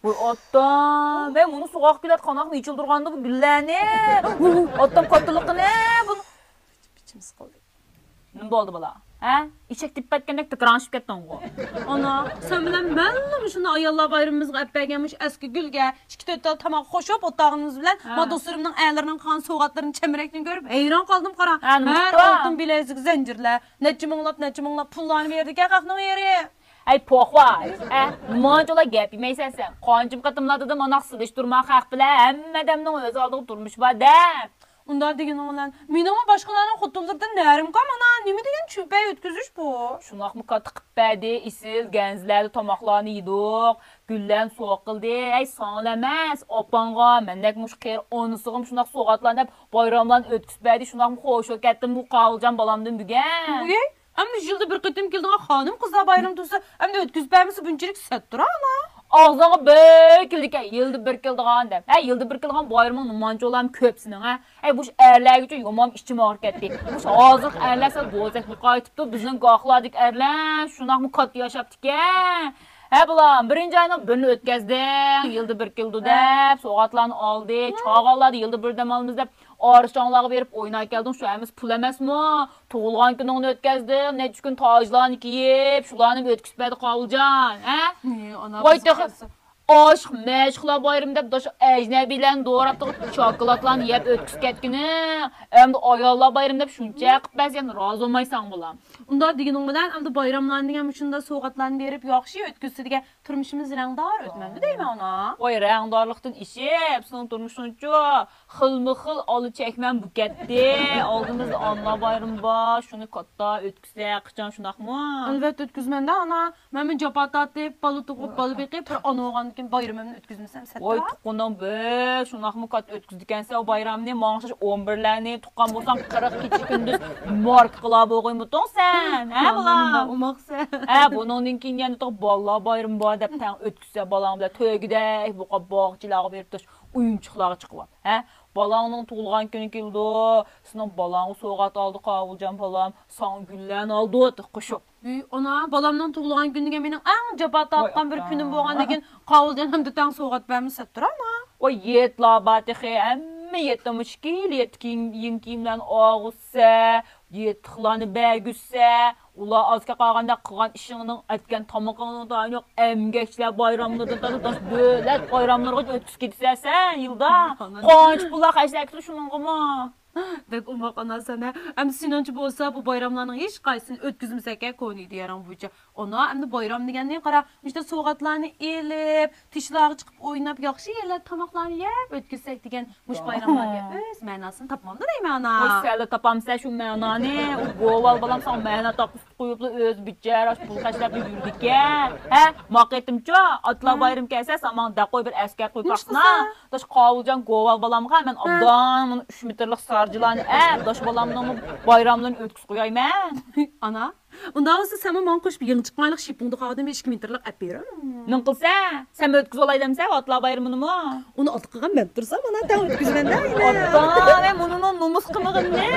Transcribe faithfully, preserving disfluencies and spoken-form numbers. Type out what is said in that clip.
ۋاي ئاتام، ۋاي مۇنى سوغۇق كېلەت قاناقمۇ ئېچىلدۇرغاندا بۇ گۈللەرنى. ئاتام قاتتىقلىقىنى بۇنى. ئىچىمىز قالدى. نېمە بولدى بالا؟ ھە؟ ئېشەك تېپىپ كەتكەندەك تىكىرىڭشىپ كەتتىڭغۇ. ئانا، سەن بىلەن مەنلا مۇشۇنداق ئاياللار بايرىمىمىزغا ئەپ بەرگەن مۇشۇ ئەسكى گۈلگە ئىككى تۆت تال تاماق قوشۇپ ئولتۇرغىنىمىز بىلەن، ھە، ما دوستلىرىمنىڭ ئەرلىرىنىڭ قالغان سوغاتلىرىنى، چەمبىرەكنى كۆرۈپ ھەيران قالدىم قارا. ھە، نېمە ھەر قىپتۇ؟ ئالتۇن بىلەزىك، زەنجىرلەر، نەچچە مىڭلاپ، نەچچە مىڭلاپ پۇللارنى بېرىدىكەن خەقنىڭ ئېرى. ئەي پوخ ۋاي، ئە، نېمانچىلا گەپ يېمەيسەن سەن. قانچىمۇ قېتىملار دېدىم، ئانداق سېلىشتۇرما خەق بىلەن، ھەممە ئادەمنىڭ ئۆز ئالدىغا تۇرمۇشى بار دە. ئۇنداق دېگىنىڭ بىلەن، مېنىڭمۇ باشقىلارنىڭ خوتۇنلىرىدىن نەرىم كام ئانا، نېمە دېگەن چۈمپەي ئۆتكۈزۈش بۇ. شۇنداقمۇ كاتتا قىپ بەردى، ئېسىل گەنزىلەردە تاماقلارنى يېدۇق، گۈللەرنى سوۋغا قىلدى. ھەي ساڭىلا ئەمەس، ئاپاڭغا، مەندەك مۇشۇ قېرى ئانىسىغىمۇ شۇنداق سوۋغاتلارنى دەپ، بايراملارنى ئۆتكۈزۈپ بەردى، شۇنداقمۇ خوش بولۇپ كەتتىم بۇ قاۋۇلجان بالامدىن بۈگۈن. ئۇي، ئەمدى يىلدا بىر قېتىم كېلىدىغان خانىم قىزلار بايرىمى تۇرسا، ئەمدى ئۆتكۈزۈپ بەرمىسە بۇنچىلىك سەتتۇرا ئانا. ئاغزىڭغا بىر كېلىدىكەن، يىلدا بىر كېلىدىغان دەپ. ھە، يىلدا بىر كېلىدىغان بايرىمىڭ نېمانچە ئۇلام كۆپ سېنىڭ، ھە؟ ھەي، مۇشۇ ئەرلەرگىچە يومام ئىچىم ئاغرىپ كەتتى. مۇشۇ ھازىرقى ئەرلەر سەل بوزەكلىك قايتىپتۇ، بىزنىڭ گاھلاردىكى ئەرلەر شۇنداقمۇ كاتتا ياشاپتىكەن. ھە، بالام، بىرىنچى ئاينىڭ بىرىنى ئۆتكەزدىڭ، يىلدا بىر كېلىدۇ دەپ، سوۋغاتلارنى ئالدى، چاغانلاردا يىلدا بىر دەم ئالىمىز دەپ، ئارىساڭلارغا بېرىپ ئويناپ كەلدىڭ، شۇ ھەممىسى پۇل ئەمەسمۇ؟ تۇغۇلغان كۈنۈڭنى ئۆتكەزدىڭ، نەچچە كۈن تاجلارنى كىيىپ، شۇلارنى ئۆتكۈزۈپ بەردى قاۋۇلجان، ھە؟ ۋاي تېخى ئاشىق مەشۇقلار بايرىمى دەپ داش ئەجنەبىيلەرنى دوراپ تۇرۇپ، شاكىلاتلارنى يەپ ئۆتكۈزۈپ كەتكىنى، ئەمدى ئاياللار بايرىمى دەپ شۇنچە قىلىپ بەرسەن، رازى بولمايسەن بالام. ئۇنداق دېگىنىڭ بىلەن ئەمدى بايراملارنى دېگەن مۇشۇنداق سوۋغاتلارنى بېرىپ ياخشى ئۆتكۈزسە دېگەن تۇرمۇشىمىز رەڭدار ئۆتمەمدۇ دەيمەن ئانا. ۋاي رەڭدارلىقتىن ئېشىپ سېنىڭ تۇرمۇشۇڭچۇ خىلمۇ خىل ئالا چەكمەن بۇ كەتتى. ئالدىمىزدا ئانىلار بايرىمى بار، شۇنى كاتتا ئۆتكۈزسەك قىچان شۇنداقمۇ؟ ئەلۋەتتە ئۆتكۈزىمەن دە ئانا. مەنمۇ جاپا تارتىپ، بالا تۇغۇپ، بالا بېقىپ، بىر ئانا بولغاندىكىن بايرىمىمنى ئۆتكۈزمىسەم سەتتە. ۋاي تۇغقىنىڭ بىر شۇنداقمۇ كاتتا ئۆتكۈزىدىكەنسەن ئۇ بايرامنى. ماڭا ئوخشاش ئون بىرلەرنى تۇغقان بولساڭ قىرىق كېچە كۈندۈز ماركا قىلار بولغىيمۇتۇڭ سەن، ھە بالام؟ ئوماقسەن. ھە، بۇنىڭدىن كېيىن يەنە تۇغ بالىلار بايرىمى بار دەپ تەڭ ئۆتكۈزسە بالاڭ بىلەن تۆگىدەك بولۇپ باغچىلارغا بېرىپ تۇرۇش ئويۇنچۇقلارغا چىقىۋال، ھە؟ بالاڭنىڭ تۇغۇلغان كۈنى كېلىدۇ، سېنىڭ بالاڭغا سوۋغات ئالدى قاۋۇلجان بالام، ساڭا گۈللەرنى ئالدى قوشۇپ. ۋىي ئانا، بالامنىڭ تۇغۇلغان كۈنىگە مېنىڭ ئەڭ جاپا تارتقان بىر كۈنۈم بولغاندىكىن قاۋۇلجان ھەمدە تەڭ سوۋغات بەرمىسە تۇرا ئانا. ۋاي يېتىلار بار تېخى، ھەممە يېتىم مۇشكىل، يېتىم كىيىم، يېڭى كىيىملەرنى ئالغۇزسە، يېتىقلارنى بەرگۈزسە، ئۇلار ئازكەپ قالغاندا قىلغان ئىشىڭنىڭ، ئەتكەن تامىقىڭنىڭ تايىنى يوق، ئەمگەكچىلەر بايراملىرىدىن تارتىپ داش دۆلەت بايراملىرىغىچە ئۆتكۈزۈپ كېتىسەن سەن يىلدا. قانچە پۇللار خەجلەپ كېتىدۇ شۇنىڭغىمۇ؟ بەك ئوماق ئانا سەن ھە. ئەمدى سېنىڭچە بولسا بۇ بايراملارنىڭ ھېچقايسىسىنى ئۆتكۈزمىسەككەن كونا ئىدىيەڭ بويىچە. ئانا، ئەمدى بايرام دېگەننى قارا، مۇشۇنداق سوۋغاتلارنى ئېلىپ، تىشلارغا چىقىپ ئويناپ، ياخشى يەرلەردە تاماقلارنى يەپ ئۆتكۈزسەك دېگەن مۇشۇ بايراملارنى ئۆز مەناسىنى تاپمامدۇ دەيمەن ئانا. ۋاي سەنلا تاپامسەن شۇ مەنانى؟ ئۇ گوۋال بالام ساڭا مەنا تاپقۇزۇپ قويۇپلا ئۆزى بىچارە ئاشۇ پۇل خەجلەپلا يۈرىدىكەن. ھە؟ ما قېتىمچۇ ئاتىلار بايرىمى كەلسە ساڭا ماڭا دەق قوي بىر ئەسكەرتىپ قويۇپ باقسىنا. داش قاۋۇلجان گوۋال بالامغا مەن ئابدان مۇنۇ ئۈچ مېتىرلىق سارجىلارنى ئەپ، داش بالامنىڭمۇ بايراملىرىنى ئۆتكۈزۈپ قويايمەن. ئانا، ئۇنداق بولسا سەنمۇ ماڭا قوشۇپ يېڭى چىقمايلىق شىپۇڭدىن قالدىم ئىككى مېتىرلىق ئەپ بېرىڭ. نېمە قىلسا؟ سەنمۇ ئۆتكۈزۈۋالاي دەمسە ئاتىلار بايرىمىنىمۇ؟ ئۇنى ئاتا قىلغان مەن تۇرسام، ئانا تەڭ ئۆتكۈزىمەن دە. ئاتا، مەن مۇنىنىڭ نومۇس قىلمىغىنىنى.